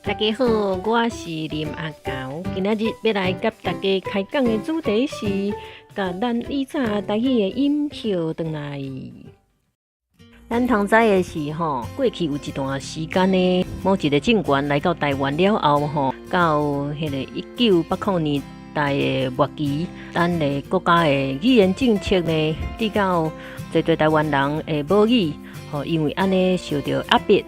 大家好，我是林阿猴，今仔日欲來佮大家開講的主題是，共咱以早台語的音拾轉來。咱通知的是吼，過去有一段時間呢，某一个政權來到台灣了後吼，到彼个1980年代的末期，咱的國家的語言政策呢，直到濟濟台灣人的母語吼，因為按呢受著壓迫。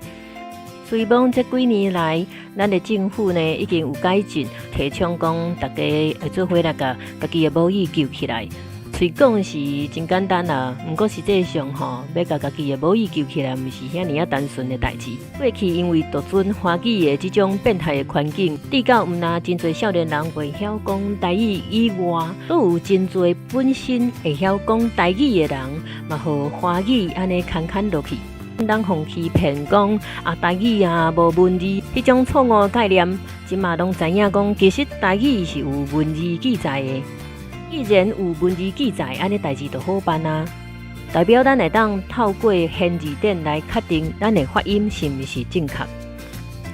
雖罔這幾年來，咱的政府呢已經有改進，提倡講大家會做伙來共家己的母語救起來。喙講是真簡單啦，毋過實際上吼，欲共家己的母語救起來，毋是遐爾仔單純的代誌。過去因為獨尊華語的這種變態的環境，直到毋但真濟少年人袂曉講台語以外，閣有真濟本身會曉講台語的人，嘛予華語按呢牽牽落去。咱予欺騙講啊，台語啊無文字，彼種錯誤概念，這馬攏知影講，其實台語是有文字記載的。既然有文字記載，按呢代誌就好辦啊。代表咱會當透過編字典來確定咱的發音是毋是正確。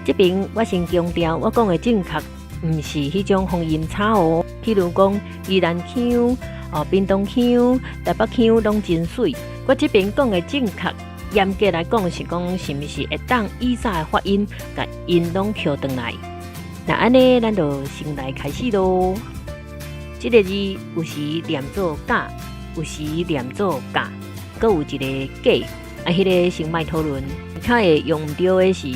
這邊我先強調，我講的正確，毋是彼種發音差哦。譬如講宜蘭腔、哦屏東腔、台北腔攏真媠。我這邊講的正確，嚴格來講是講，是毋是會當以早的發音，共𪜶攏拾轉來？那按呢，咱就先來開始囉。這个字有時念做甲，有時念做共，閣有一个假，啊，彼个先莫討論。較會用毋著的是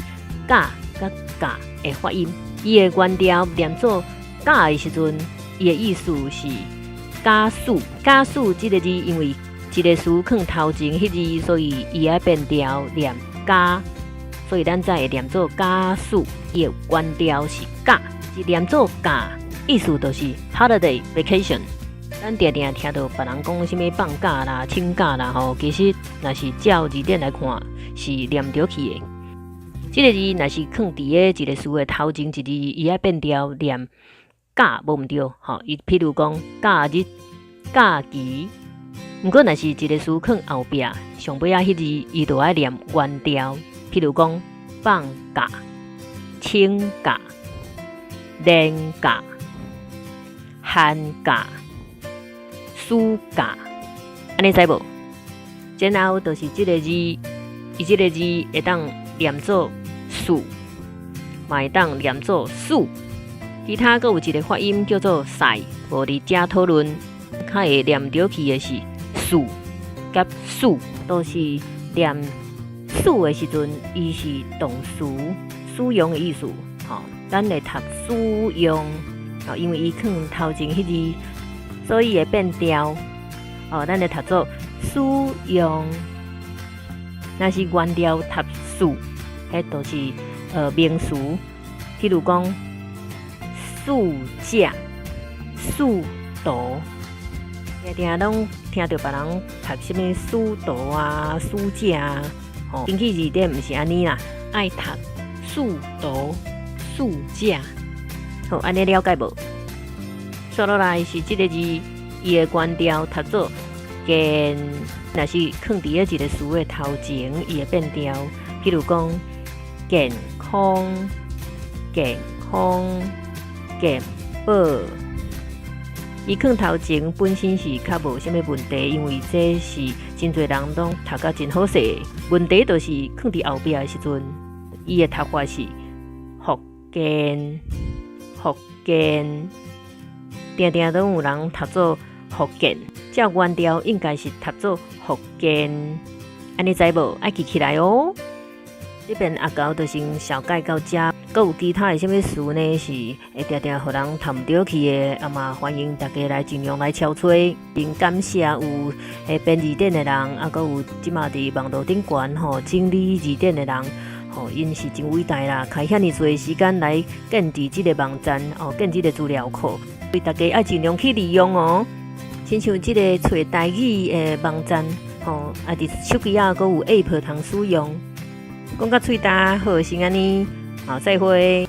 甲佮共的發音。伊的原調念做甲的時陣，伊的意思是假使。假使這个字因為一个詞囥頭前彼字，所以伊愛變調念加，所以咱才會念做假使。伊的原調是甲，是念做假，意思就是 holiday vacation。咱定定聽著別人講啥物放假啦、請假啦吼，其實若是照字典來看，是念著去的。這个字若是囥佇咧一个詞的頭前一字，伊愛變調念假，無毋對吼。伊譬如講假日、假期。毋過，若是一个詞囥後壁上尾仔彼字，伊就愛念原調。譬如講放假、請假、連假、寒假、暑假，按呢知無？然後就是這个字，伊這个字會當念做數，嘛會當念做數。其他閣有一个發音叫做賽，無佇遮討論。較會念著去的是數佮數，都是念數的時陣，伊是動詞使用的意思。吼，咱會讀使用，吼，因為伊囥頭前彼字，所以會變調。哦，咱會讀做使用。若是原調讀數，彼就是名詞，譬如講宿舍、仕途。定定攏聽著別人讀啥物仕途啊、暑假啊，吼，根據字典毋是按呢啦，愛讀仕途、暑假。好，按呢了解無？煞落來是這个字，伊的原調讀做健，若是囥佇咧一个詞的頭前，伊會變調。譬如講健康、健康、健保。伊囥頭前本身是較無啥物問題，因為這是真濟人攏讀甲真好勢。問題就是囥佇後壁的時陣，伊的讀法是福建、福建，定定攏有人讀做福建，照原調應該是讀做福建，按呢知無？愛記起來哦。這邊阿猴就先紹介到遮，閣有其他的啥物詞呢？是會定定予人讀毋著去的，啊嘛歡迎大家來盡量來敲揣。真感謝有編字典的人，啊，閣有這馬佇網路頂懸吼整理字典的人，吼，𪜶是真偉大啦，開遐爾濟時間來建置這个網站，哦，建這个資料庫，所以大家愛盡量去利用哦。親像這个揣台語的網站，吼，啊，佇手機仔閣有 App 通使用。講甲喙焦，好，先按呢，好，再會。